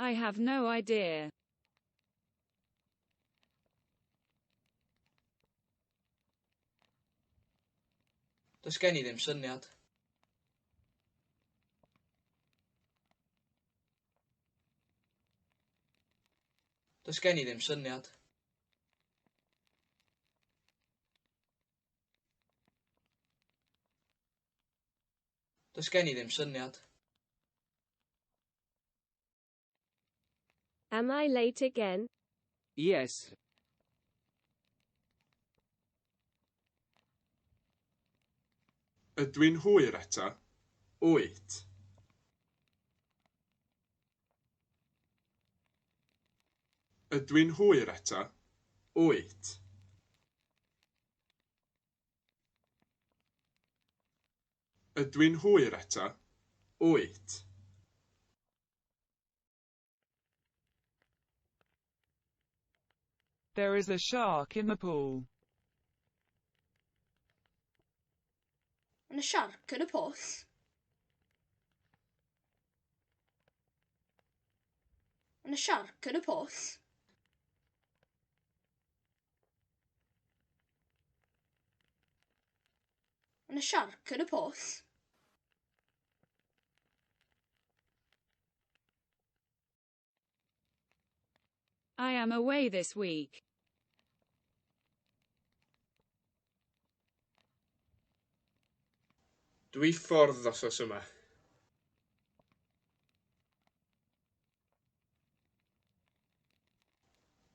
I have no idea. Does gen i ddim syniad. Does gen i ddim syniad. Does gen i ddim syniad. Am I late again? Yes. Ydw i'n hwyr eto? Wyt. Ydw i'n hwyr eto? Wyt. Ydw i'n hwyr eto? Wyt. There is a shark in the pool. Mae 'na siarc yn y pwll. Mae 'na siarc yn y pwll. Mae 'na siarc yn y pwll. I am away this week. Dwi ffwrdd wsos yma.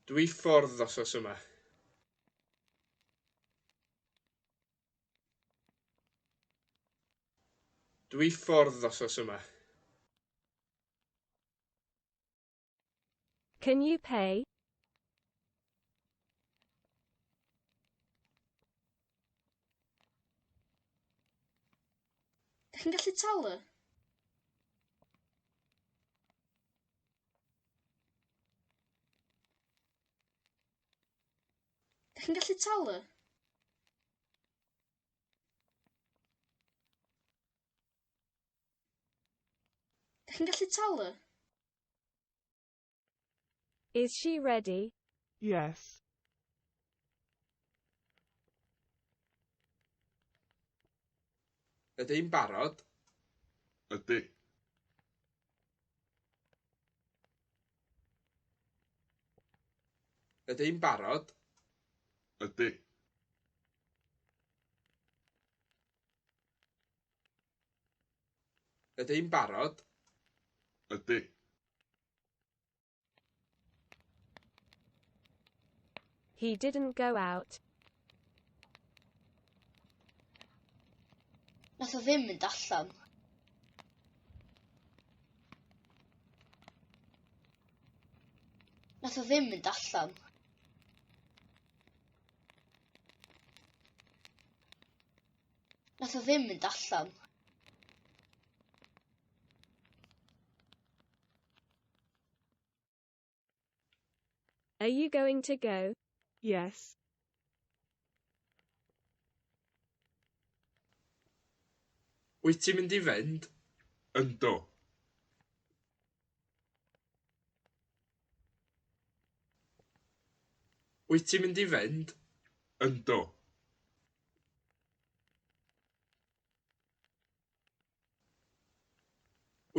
Dwi ffwrdd wsos yma. Dwi ffwrdd wsos yma. Can you pay? Dych chi'n gallu talu? Dych chi'n gallu talu? Dych chi'n gallu talu? Is she ready? Yes. Ydy hi'n barod? Ydy. Ydy hi'n barod? Ydy. Ydy hi'n barod? Ydy. He didn't go out. Nath o ddim mynd allan. Nath o ddim mynd allan. Nath o ddim mynd allan. Are you going to go? Yes. Wyt ti'n mynd i fynd? Yndw. Wyt ti'n mynd i fynd? Yndw.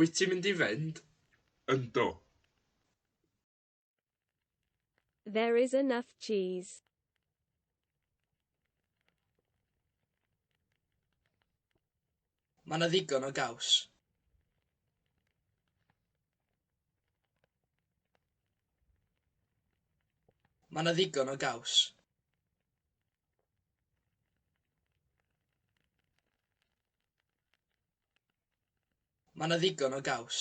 Wyt ti'n mynd i fynd? Yndw. There is enough cheese. Mae 'na ddigon o gaws. Mae 'na ddigon o gaws. Mae 'na ddigon o gaws.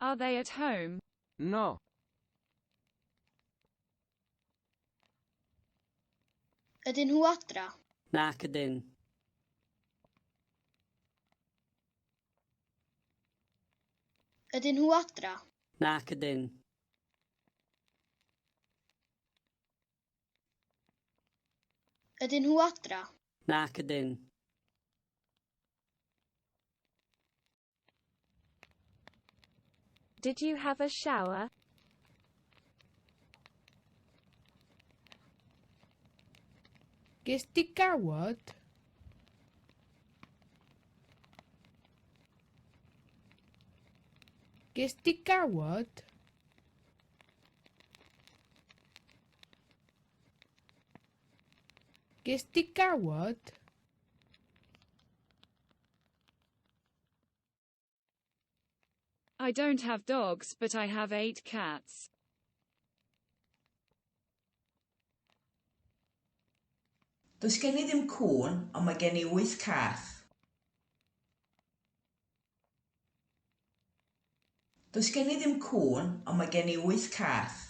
Are they at home? No. Ydyn nhw adra? Nac ydyn. Ydyn nhw adra? Nac ydyn. Ydyn nhw adra? Nac ydyn. Did you have a shower? Ges di gawod? Ges di gawod? Ges di gawod? I don't have dogs, but I have 8 cats. Does gen i ddim cŵn, ond mae gen i 8 cath. Does gen i ddim cŵn, ond mae gen i 8 cath.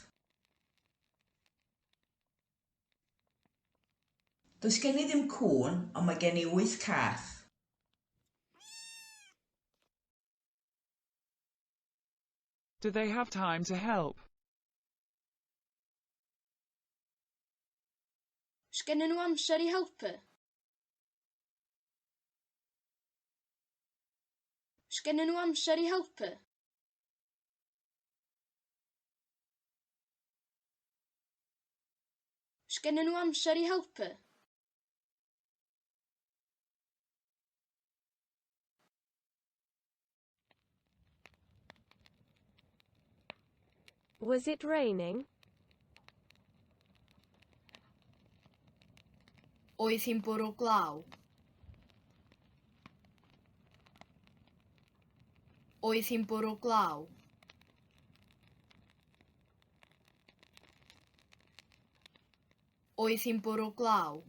Does gen i ddim cŵn, ond mae gen i 8 cath. Do they have time to help? Sgennyn nhw amser i helpu? Sgennyn nhw amser i helpu? Sgennyn nhw amser i helpu? Was it raining? Oedd hi'n bwrw glaw? Oedd hi'n bwrw glaw? Oedd hi'n bwrw glaw?